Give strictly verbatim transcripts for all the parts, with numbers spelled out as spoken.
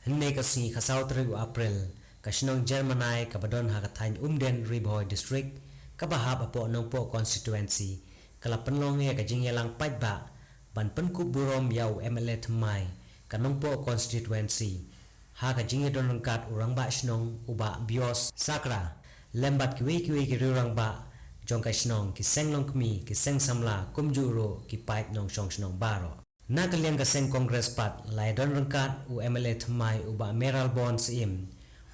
Hynne ka sngi khatsaw tarik u April, ka shnong Jermanai kaba don ha ka thaiñ Umden, Ri Bhoi District, kaba hap hapoh Nongpoh Constituency, ka la pynlong ïa ka jingïalang paidbah ban pynkup burom ïa u M L A thymmai ka Nongpoh Constituency, ha ka jingïadon ryngkat u Rangbah Shnong u Bah Bios Sakra, lem bad kiwei kiwei ki riew rangbah jong ka shnong, ki seng longkmie, ki seng samla, kumjuh ruh ki paid nongshong shnong baroh. Na ka liang ka seng Congress pat, la ïadon ryngkat u M L A thymmai u Bah Mayralborn Syiem,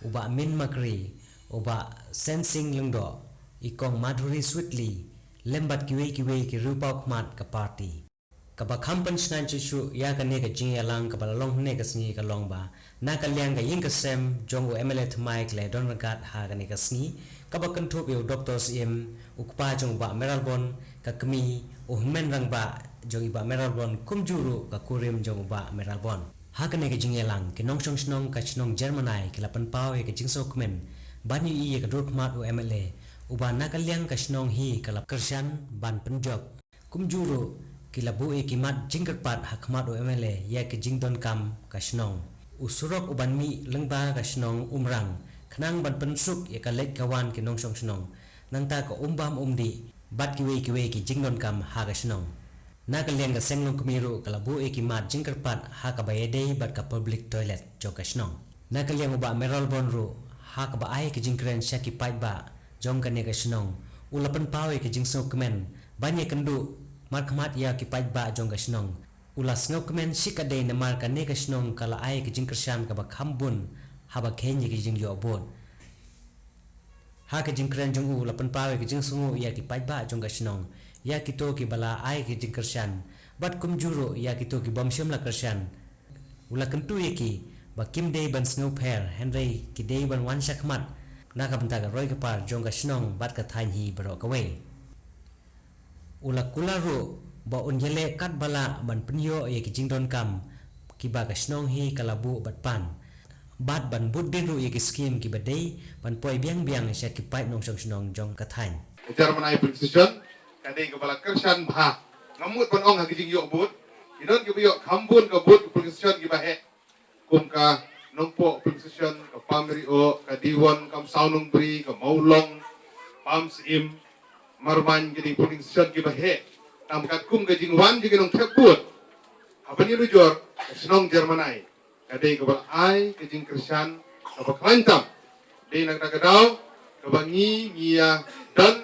u Bah Min Makri, u Bah Sensing Lyngdoh, i Kong Madhuri Sweetley, lem bad kiwei kiwei ki riew paw khmat ka party. Kaba kham pynshngaiñ shuh shuh ïa kane ka jingïalang kaba la long hynne ka sngi ka long ba, na ka liang ka ïing ka sem jong u M L A thymmai, ka la ïadon ryngkat ha kane ka sngi, kaba kynthup ïa u Doktor Syiem, u kpa jong u Bah Mayralborn, ka kmie, u hynmen rangbah jong i Bah Mayralborn, kumjuh ruh ka kurim jong u Bah Mayralborn. Ha kane ka jingïalang, ki nongshong shnong ka shnong Jermanai ki la pynpaw ïa ka jingsngewkmen ban ïohi ïa ka dur khmat u M L A, uba na ka liang ka shnong hi ka la kyrshan ban pynjop. Kumjuh ruh, ki la buh ïa ki mat jingkyrpad ha khmat u M L A ïa ka jingdonkam ka shnong. U surok uban mih lyngba ka shnong Umrang, khnang ban pynsuk ïa ka leit ka wan ki nongshong shnong, nangta ka um bam um dih, bad kiwei kiwei ki jingdonkam ha ka shnong. Na ka liang ka seng longkmie ruh ka la buh ïa ki mat jingkyrpad ha kaba ïadei bad ka public toilet jong ka shnong. Na ka liang u Bah Mayralborn ruh, ha kaba ai ka jingkren sha ki paidbah jong kane ka shnong, u la pynpaw ïa ka jingsngewkmen ban ïakynduh markhmat ïa ki paidbah jong ka shnong. U la sngewkmen shikatdei namar kane ka shnong ka la ai ka jingkyrshan kaba kham bun haba kheiñ ïa ka jingïoh vote. Ha ka jingkren jong u, u la pynpaw ïa ka jingsngewnguh ïa ki paidbah jong ka shnong, ïa kito kiba la ai ka jingkyrshan, bad kumjuh ruh ïa kito ki bym shym la kyrshan. U la kyntu ïa ki ba kim dei ban sngewpher, hynrei ki dei ban wan shakhmat na ka bynta ka roi ka par jong ka shnong bad ka thaiñ hi baroh kawei. U la kular ruh ba un ïaleh katba lah ban pynïoh ïa ki jingdonkam kiba ka shnong hi ka la buh bad pan, bad ban bud byn ruh ïa ki skim kiba dei ban poi biang biang sha ki paid nongshong shnong jong ka thaiñ. Ka Jermanai Polling Station ka dei kaba la kyrshan bha. Ngam mut ban ong ha ki jingïoh vote, ki don kiba ïoh kham bun ka vote ka polling station kiba heh, kum ka Nongpoh Polling Station, ka Pamriuh, ka Diwon, ka Umsaw Nongbri, ka Mawlong, Pamsyiem, Marbaiñ, ki dei polling station kiba heh. Tang katkum ka jingwan jong ki nongthep vote, haba ngi nujor, ka shnong Jermanai ka dei kaba la ai ka jingkyrshan kaba khlaiñ tam. Dei na kata ka daw kaba ngi, ngi ïa don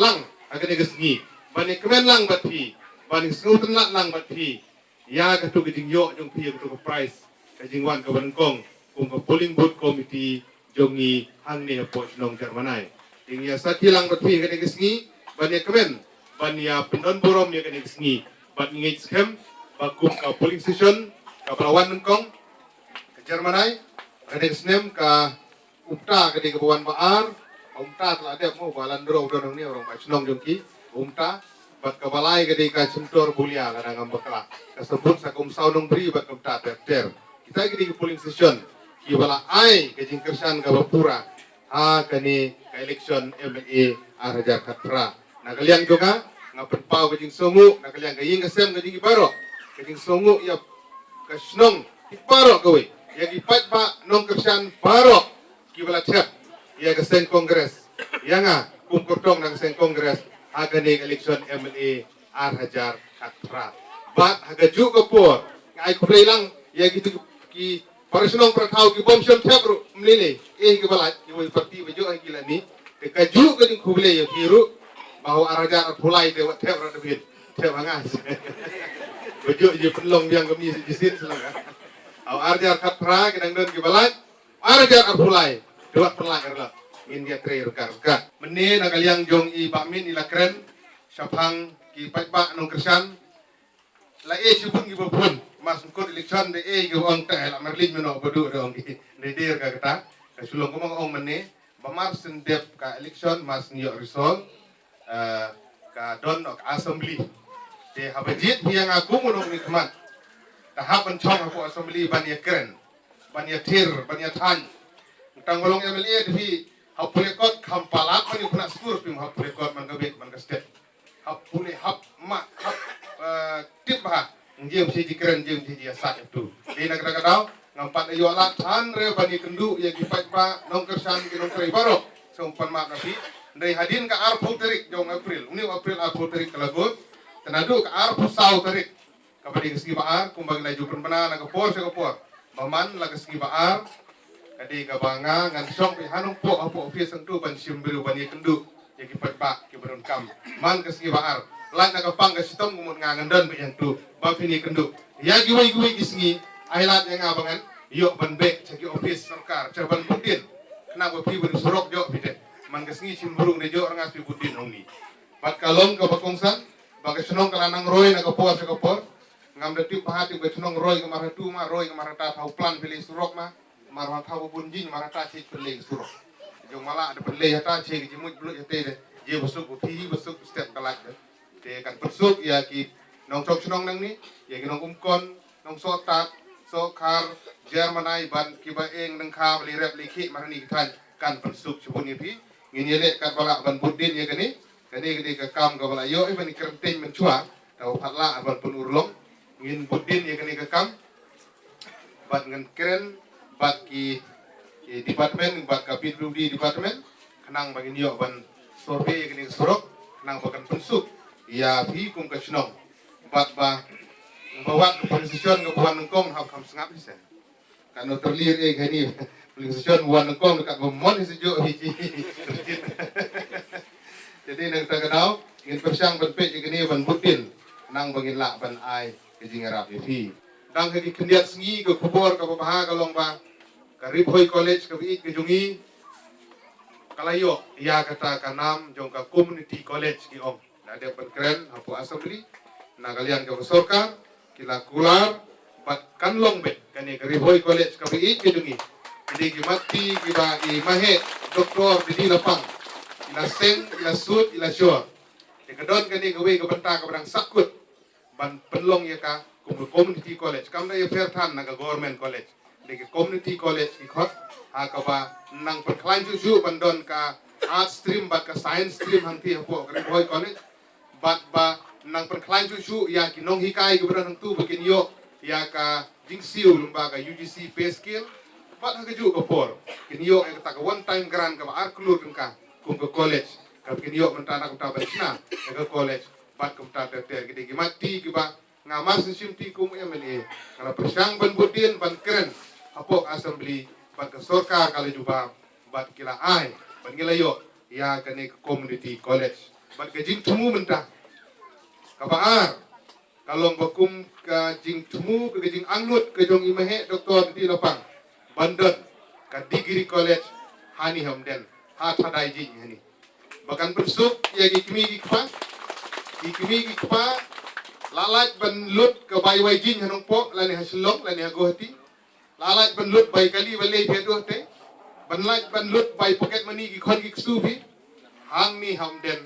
lang ha kane ka sngi ban ïa kmen lang bad phi, ban ïa sngewtynnat lang bad phi ïa katu ka jingïoh jong phi ïa katu ka prize, ka jingwan kaba nyngkong kum ka polling booth committee jong ngi hangne hapoh shnong Jermanai. Te ngi ïa sakhi lang bad phi ha kane ka sngi ban ïa kmen, ban ïa pyndon burom ïa kane ka sngi. Bad ngi ngeit skhem ba kum ka polling station kaba la wan nyngkong ka Jermanai, ha kane ka snem ka Umta ka dei kaba wan ba ar. Ka Umta te la dep mo, ba Landro u don hangne, u rangbah shnong jong ki, ka Umta. Bad kaba lai ka dei ka Shyntur Bulia, lada ngam bakla. Ka sngewbha sa ka Umsaw Nongbri bad ka Umta ter ter. Kita ki dei ki polling station kiba la ai ka jingkyrshan kaba pura ha kane ka election M L A ar hajar khatphra. Na ka liang jong nga, nga pynpaw ka jingsngewnguh na ka liang ka ïing ka sem, ka jong ngi baroh, ka jingsngewnguh ïa ka shnong baroh kawei, ïa ki paidbah nongkyrshan baroh kiba la thep ïa ka seng Congress, ïa nga kum kyrtong na ka seng Congress ha kane ka election M L A ar hajar khatphra. Bad ha kajuh ka por nga ai khublei lang ïa kitu ki para shnong para thaw ki bym shym thep ruh, ym lei lei, eh, kiba lait, kiwei parti ba jong ki lani. Te kajuh ka jingkhublei ïa phi ruh, ba ha u ar hajar arphew lai te wat thep ruh, da phin thep ha nga. Ba jong ji pynlong biang kami shisien sha nga. Ha u ar hajar khatphra ki dang don kiba lait, ar hajar arphew lai te wat pynlait ruh, ngin ïatrei ryngkat ryngkat. Mynne na ka liang jong i Bah Min i la kren shaphang ki paidbah nongkyrshan. La eh shibun kiba bun, mar shu kut election da eh kiba ong te la marlin meno ba duk da ong ki. Dei dei ka kata, ka shu long kumba nga ong mynne, ba mar shu dep ka election, mar shu ïoh result, eh, ka don ka assembly. Te haba jied phi ïa nga kum u nongmihkhmat, te hap ban shong hapoh assembly ban ïa kren, ban ïa thir, ban ïa thaiñ. Tang ba long M L A te phi hap pule kot kham palat ban ïa pynah skur, phi hap pule kot man ka bit man ka step. Hap pule, hap mah, hap, eh, tip bha. Ngi ym shi ji kren, ngi ym shi ji ïa sat ïa tu. Dei na kata ka daw Pat ïoh lad than re ban ïakynduh ïa ki paidbah nongkyrshan ki nongtrei baroh. Sngewbha map na phi. Hynrei hadien ka arphew tarik jong April, une u April arphew tarik ka la bud. Te naduh ka arphew saw tarik, kaba dei ka sngi ba ar, kumba ngi la ju pynbna na ka por sha ka por, ba man la ka sngi ba ar ka dei kaba nga ngan shong beit ha Nongpoh hapoh office hangtu ban shim briew ban ïakynduh ïa ki paidbah kiba donkam. Man ka sngi ba ar, lait na ka pang ka shitom ka mut nga ngan don beit hangtu ba phin ïakynduh. Ïa kiwei kiwei ki sngi ai lad ïa nga ba ngan ïoh ban beh sha ki office sorkar, sha ban bud dien. Khnang ba phi ban surok jong phi te, man ka sngi shim briew ne jong nga phi bud dien hangne. Bad ka long kaba kongsan ba ka shnong ka la nang roi na ka por sha ka por. Ngam da tip ba ha tip ka shnong roi ka mar hatu ma, roi ka mar hata, thaw plan phi leh surok ma, mar hata ba bun jing mar hata chit phi leh surok. Jong ma la da phi leh hata che ka jingmut bluh hata de. Je ba suk ba phi ba suk step ka lad de. Te kan pynsuk ïa ki nongchong shnong nangne, ïa ki nongumkon, nongsohtat, sohkhar, jer manai bad kiba ïeng nangkha ba leh rep leh khih mar hani ki thaiñ, kan pynsuk shibun ïa phi. Ngin ïaleh katba lah ban bud dien ïa kane. Kane ka dei ka kam kaba la ïoh ïa ban kren teng mynshuwa. Te ba phat lah ban pynurlong, ngin bud dien ïa kane ka kam. Bad ngan kren bad ki, ki department, bad ka P W D department, khnang ba ngin ïoh ban survey ïa kane ka surok, khnang ba kan pynsuk ïa phi kum ka shnong. Bad ba, ba wat ka polling station kaba wan nyngkong hap kham sngap hi se. Kan nang tyrli eh kane. Polling station wan nyngkong dekat ba mon hi se jong hi ji. Jadi na kata ka daw ngin pyrshang ban peit ïa kane ban bud dien, khnang ba ngin lah ban ai ka jingïarap ïa phi. Dang ha ki khyndiat sngi ka khubor kaba bha ka long ba ka Ri Bhoi College kaba ïeit ka jong ngi ka la ïoh ïa kata ka nam jong ka community college ki ong. La dep ban kren hapoh assembly na ka liang jong ka sorkar, ki la kular bad kan long beit kane ka Ri Bhoi College kaba ïeit ka jong ngi. Ki dei ki mat ti kiba i Maheh Doktor Didi Lapang, i la seng, i la sut, i la shor. Te ka don kane kawei ka bynta kaba dang sahkut ban pynlong ïa ka kum ka community college, kam da ïapher than na ka government college. Dei ka community college ki khot, ha kaba nang pynkhlaiñ shuh shuh ban don ka art stream bad ka science stream hangtei hapoh ka Ri Bhoi College. Bad ba nang pynkhlaiñ shuh shuh ïa ki nonghikai kiba don hangtu ba kin ïoh ïa ka jingsiew lyngba ka U G C pay scale. Bad ha kajuh ka por kin ïoh ïa kata ka one time grant kaba ar klur tyngka kum ka college, kaba kin ïoh mynta na kumta ban shna ïa ka college. Bad kumta ter ter ki dei ki mat ti kiba nga Marsien Shimti kum M L A nga la pyrshang ban bud dien ban kren hapoh assembly, bad ka sorkar ka la jubab, bad ki la ai, bad ngi la ïoh ïa kane ka community college. Bad ka jingthmu mynta kaba ar ka long ba kum ka jingthmu, ka jingangnud ka jong i Maheh Doktor Didi Lapang ban don ka degree college hani ha Umden, ha Thadai jing hani. Ba kan pynsuk ïa ki kmie ki kpa, ki kmie ki kpa la lait ban lut ka bai wai jing ha Nongpoh lane ha Shillong lane ha Guwahati. La lait ban lut bai kali ba lei phi haduh te, ban lait ban lut bai pocket money ki khon ki ksu phi hangne ha Umden.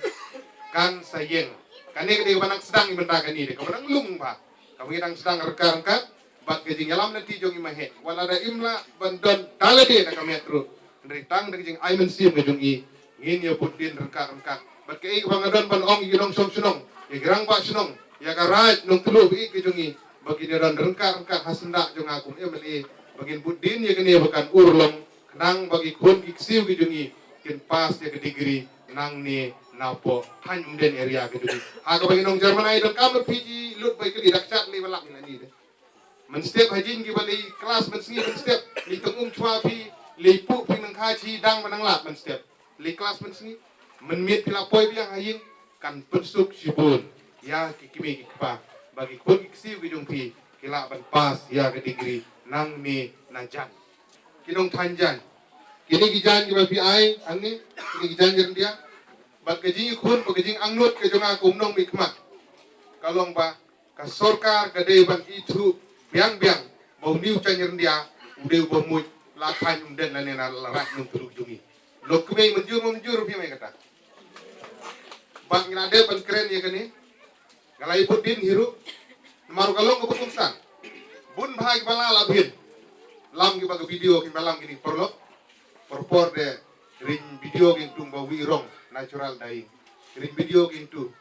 Kan sa ïeng. Kane ka dei kaba nang sdang i mynta kane dei kaba nang lung ba kaba ngi dang sdang ryngkat ryngkat bad ka jingïalam lynti jong i Maheh. Wat lada im lah ban don da lade na ka met ruh, hynrei tang da ka jingai mynsiem ka jong i ngin ïa bud dien ryngkat ryngkat. Bad kaei kaba nga don ban ong ïa ki nongshong shnong, ïa ki rangbah shnong, ïa ka Raid Nongtluh ba ïeit ka jong i, ba kin ïa don ryngkat ryngkat ha syndah jong nga kum M L A, ba ngin bud dien ïa kane ba kan urlong, khnang ba ki khun ki ksiew ki jong i kin pass ïa ka degree nangne napoh thaiñ Umden area ka jong i. Ha kaba ngi nong Germany donkam ba phi lut bai kali da kjat lei ba lak ngi la ni de. Mynstep ha jing kiba lei klas mynsngi, mynstep lei tang um chwa phi, lei puh phi nang kha chi dang ba nang lap mynstep. Lei klas mynsngi, mynmiet phi la poi biang ha ïing, kan pynsuk shibun ïa ki kmie ki kpa ba ki khun ki ksiew ki jong phi ki lah ban pass ïa ka degree nangne na jan. Ki nong thaiñ jan, kine ki jan kiba phi ai hangne, kine ki jan Jaiñtia. Bad ka jingïakhun bad ka jingangnud ka jong nga kum nongmihkhmat ka long ba ka sorkar ka dei ban ithuh biang biang ba une u Jaiñtia u dei uba mut la thaiñ Umden lane la Raid Nongtluh jong ngi. Lok kmie mynjur mynjur phi mai kata. Bad ngi la dep ban kren ïa kane. Nga la ïa bud dien hi ruh namar ka long kaba kongsan. Bun bha kiba la la bhin lam kiba ka video kiba lam kine paralok. Por por de ring video kin tung ba wi rong natural dyeing. Ring video kin tu,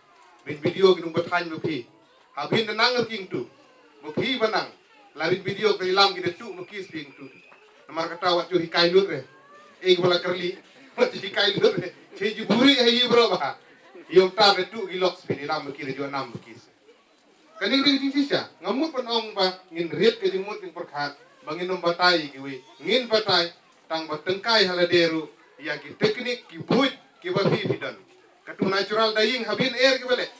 ring video kin tung ba thaiñ ba phi. Ha bhin da nang king tu ba phi ba nang La ring video ka ilam ki da tuh ma ki sping tu. Namar kata wat ju hikai lut re. Eh, ki bala kerli. Wat ju hikai lut re. Che ju buri ha yi bro ba. Yom tar da tuh ki lok spin ilam ma ki da ju nam ma ki. Kane ka dei ka jingshisha. Nga mut ban ong ba ngin rit ka jingmut jingpyrkhat ba ngin ym batai ïa kiwei. Ngin batai tang ba tyngkai ha lade ruh ïa ki teknik ki buit kiba phi phi don. Katu natural dyeing ha bin er kiba leh.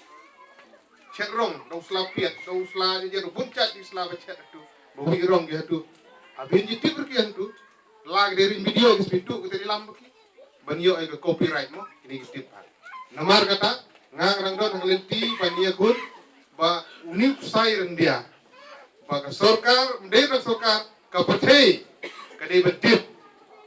Chet rong, da u sla piat, da u sla jynjar, bun jait ki sla ba chet hatu. Ba wi rong ki hatu. Ha bin ji tip ruh ki hatu. La ka dei ring video ki sbitu ka dei lam ba ki. Ban ïoh ïa ka copyright mo, kine ki tip ha. Namar kata, nga ngan dang don ha ka lynti ban ïakhun ba une u ksai ryndia. Ba ka sorkar, ym dei tang sorkar, ka pyrthei ka dei ban tip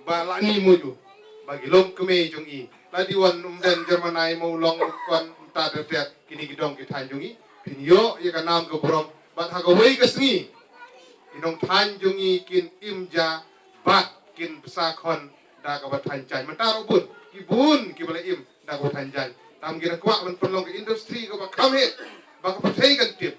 ba lani mo ju ba ki longkmie jong i. La dei wan Umden, Jermanai mo, u long u Kon, Umtat, Umtet, kine ki dong ki thaiñ jong i. Phin ïoh ïa ka nam ka burom bad ha kawei ka sngi ki nongthaiñ jong i kin im ja bad kin bsa khon da kaba thaiñ jaiñ. Mynta ruh bun ki bun kiba la im da kaba thaiñ jaiñ. Tang ki da kwah ban pynlong ka industry kaba kham heh ba ka pyrthei kan tip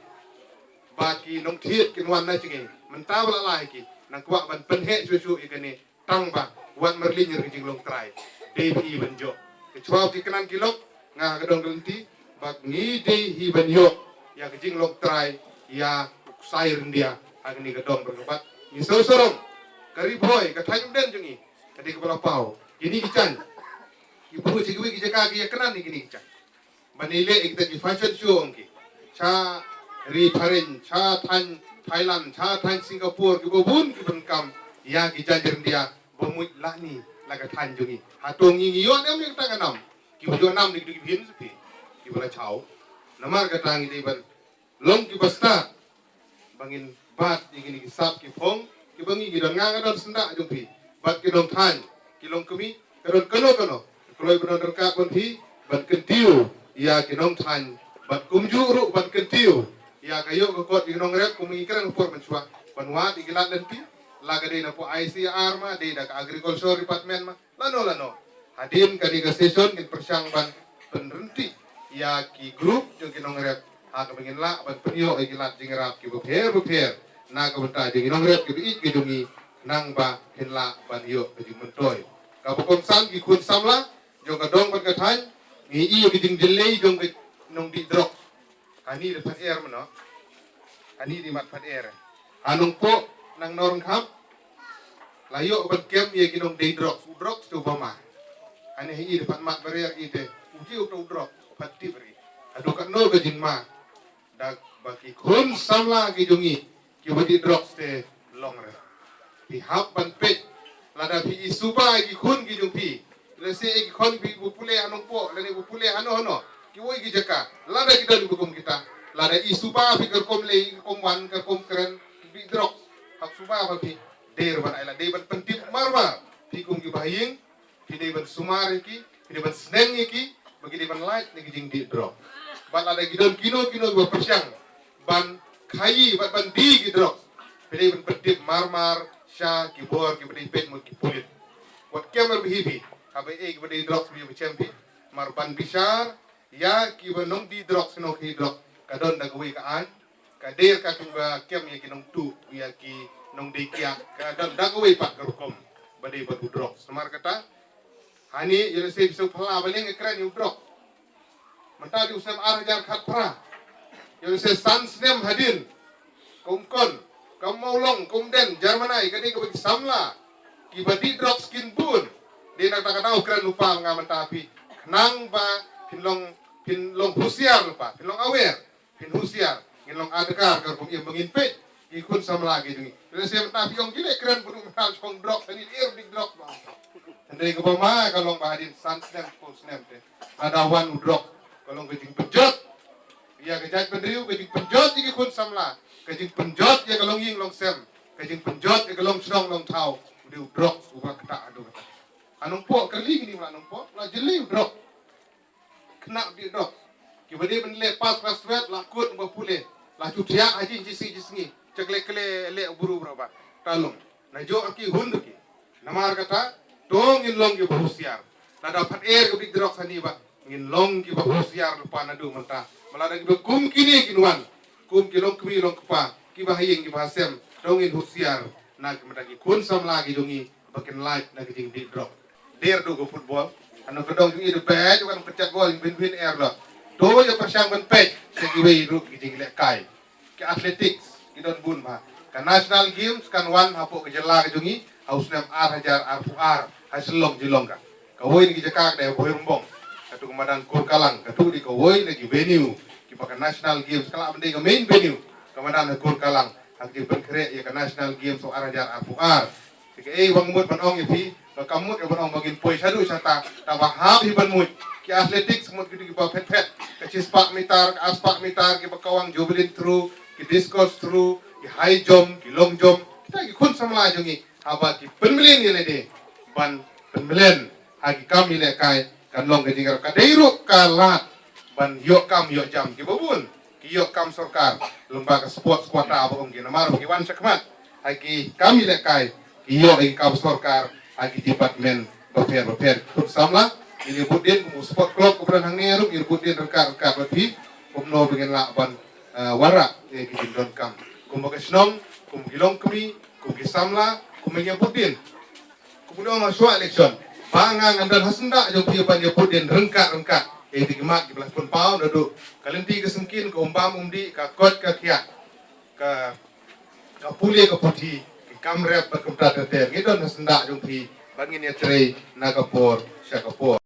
ba ki nongthied kin wan na jngai. Mynta ba la lai ki nang kwah ban pynheh shuh shuh ïa kane. Tang ba wat marlin ïa ka jinglong trai. Dei ba i ban jop. Ka chwa ki knan ki lok nga ka dong ka lynti ba ngi dei hi ban ïoh ïa ka jinglong trai ïa u ksai ryndia ha kane ka dong ba ka bat. Ngi sngewsarong ka Ri Bhoi ka thaiñ Umden jong ngi ka dei kaba la paw. Kine ki jaiñ ki buh sha kiwei ki jaka ki ïa knan ïa kine ki jaiñ. Ban ïaleh ïa kita ki fashion show ong ki. Sha ri phareng, sha thaiñ Thailand, sha thaiñ Singapore, kiba bun ki pyndonkam ïa ki jaiñ ryndia ba mut lani la ka thaiñ jong ngi. Hato ngi ngi ïoh ne em ïa kata ka nam? Kiba ïoh nam ne ki dei ki bhin sha phi kiba la chaw. Namar kata ngi dei ban long kiba stad ba ngin bat ïa kine ki sap ki phong kiba ngi ngi don, nga nga don syndah jong phi bad ki nongthaiñ ki longkmie, ka don kano kano ka kloi ba don ryngkat bad phi ban kyntiew ïa ki nongthaiñ bad kumjuh ruh ban kyntiew ïa ka ïoh ka kot ki nongrep kum ngi kren por mynshuwa ban wad ïa ki lad lynti, la ka dei na pdeng I C R ma, dei da ka Agriculture Department ma, lano lano. Hadien kane ka session ngin pyrshang ban pynryntih ïa ki group jong ki nongrep ha kaba ngin lah ban pynïoh ïa ki lad jingïarap kiba pher ba pher na ka bynta jong ki nongrep kiba ïeit ki jong ngi, nang ba kin lah ban ïoh ka jingmyntoi. Kaba kongsan ki khun samla jong ka dong bad ka thaiñ, ngi ïohi ïa ka jingjyllei jong ka nongdih drok. Ani da pat er mano. Ani di mat pat er. Anong po nang nor ngkhap. La ïoh ban kem ïa ki nongdih drok. U drok stu ba ma. Ani hi da pat mat baria ite. U ji u drok pat tip ri. Adu kat no ka jingma. Da ba ki khun samla ki jong ngi kiba dih drok te long re. Phi hap ban peit lada phi i suba ïa ki khun ki jong phi. Lehse ïa ki khun phi ba pule ha Nongpoh lane ba pule hano hano, kiwei ki jaka lada ki don ba kum kita. Lada i suba phi ka rukom leh, ka rukom wan, ka rukom kren, ki dih drok. Hap suba ba phi dei ban ai la dei ban pyntip marmar phi kum kiba ha ïing. Phi dei ban sumar ïa ki, phi dei ban sneng ïa ki ba ki dei ban lait na ki jingdih drok. Bad lada ki don kino kino ba pyrshang ban khaïi bad ban dih ki drok, phi dei ban pyntip marmar sha ki bor kiba dei peit mut ki pulit. Wat kem ar bhi phi haba ei kiba dih drok phi ba chem phi, mar ban bishar ïa kiba nongdih drok, ki nongkhaïi drok, ka don da kawei ka aiñ. Ka dei ka kum ba kem ïa ki nongtuh, ïa ki nongdih kiad, ka don da kawei pat ka rukom ba dei bad u drok. Namar kata hani ïa lehse phi sngewphylla ba leng ka kren ïa u drok. Mynta dei u snem ar hajar khatphra, ïa lehse san snem hadien, ka um Kon, ka um Mawlong, ka um Den, Jermanai, ka dei kaba ki samla kiba dih drok skin bun. Dei na kata ka daw kren lypa nga mynta phi, khnang ba phin long, phin long husiar lypa, phin long aware. Phin husiar, ngin long adkar ka rukom im ba ngin peit ki khun samla ki jong ngi. Lehse mynta phi ong ki leh kren bru mynta shong drok, ani er dih drok ba. Hynrei kaba ma ka long ba hadien san snem, phew snem te, lada wan u drok, ka long ka jingpynjot ïa ka jaitbynriew, ka jingpynjot ïa ki khun samla, ka jingpynjot ïa ka longïing longsem, ka jingpynjot ïa ka longshnong longthaw. U dei u drok uba ktah haduh kata. Ha Nongpoh kali kini, la Nongpoh la jyllei u drok. Khynnah dih drok, kiba dei ban leh pass class twelve la kut ba pule, la shu thiah ha jingshisngi shisngi. Cha khleh khleh leh u bru bro ba. Talung na jong ki hun ki. Namar kata to ngin long kiba husiar. Lada phet er kiba dih drok hani ba ngin long kiba husiar lypa naduh mynta. Ba lada kiba kum kine kin wan, kum ki longkmie longkpa, kiba ha ïing kiba ha sem, To ngin husiar na ki mynta ki khun samla ki jong ngi ba kin lait na ki jingdih drok. Der du ka football. Ano ka dong jong ngi du peit, kan ka chat ball, bin bin er lo. To ïa pyrshang ban peit sa kiwei ruh ki jinglehkai. Ki athletics ki don bun bha. Ka National Games kan wan hapoh ka jylla ka jong ngi ha u snem ar hajar arphew ar ha Shillong jong ka. Kawei na ki jaka ka dei ha Bhoirymbong. Katu ka madan Kurkalang, katu dei kawei na ki venue kiba ka National Games ka lah ban dei ka main venue. Ka madan ha Kurkalang ha ka jingpynkhreh ïa ka National Games ha u ar hajar arphew ar. Te kaei ba nga mut ban ong ïa phi, ba kam mut ïa ban ong ba ngin poi shaduh shata, tangba hap hi ban mut. Ki athletics mut kito kiba phet phet, ka shispah meter, ka arspah meter, kiba kawang, javelin throw, ki discus throw, ki high jump, ki long jump. Kita ki khun samla jong ngi haba ki pynmlien ïa lade ban pynmlien ha ki kam ïalehkai, kan long ka jingïarap. Ka dei ruh ka lad ban ïoh kam ïoh jam kiba bun. Ki ïoh kam sorkar lyngba ka sports quota ba ong ki, namar ba ki wan shakhmat ha ki kam ïalehkai, ki ïoh ki kam sorkar ha ki department bapher bapher. Khun samla, ngin ïa bud dien kum u sport club kaba don hangne ruh, ngin ïa bud dien ryngkat ryngkat bad phi kumno ba ngin lah ban, eh, wanrah ïa ki jingdonkam. Kumba ka shnong, kum ki longkmie, kum ki samla, kum ngin ïa bud dien. Kumba ong ha shuwa election ba nga ngan don ha syndah jong phi ban ïa bud dien ryngkat ryngkat. Ïa ki mat kiba la pynpaw naduh ka lynti ka syngkien, ka umbam umdih, ka koit ka khiah, ka, ka pule ka puthi, ki kam rep bad kumta ter ter. Ngi don ha syndah jong phi ba ngin ïatrei na ka por sha ka por.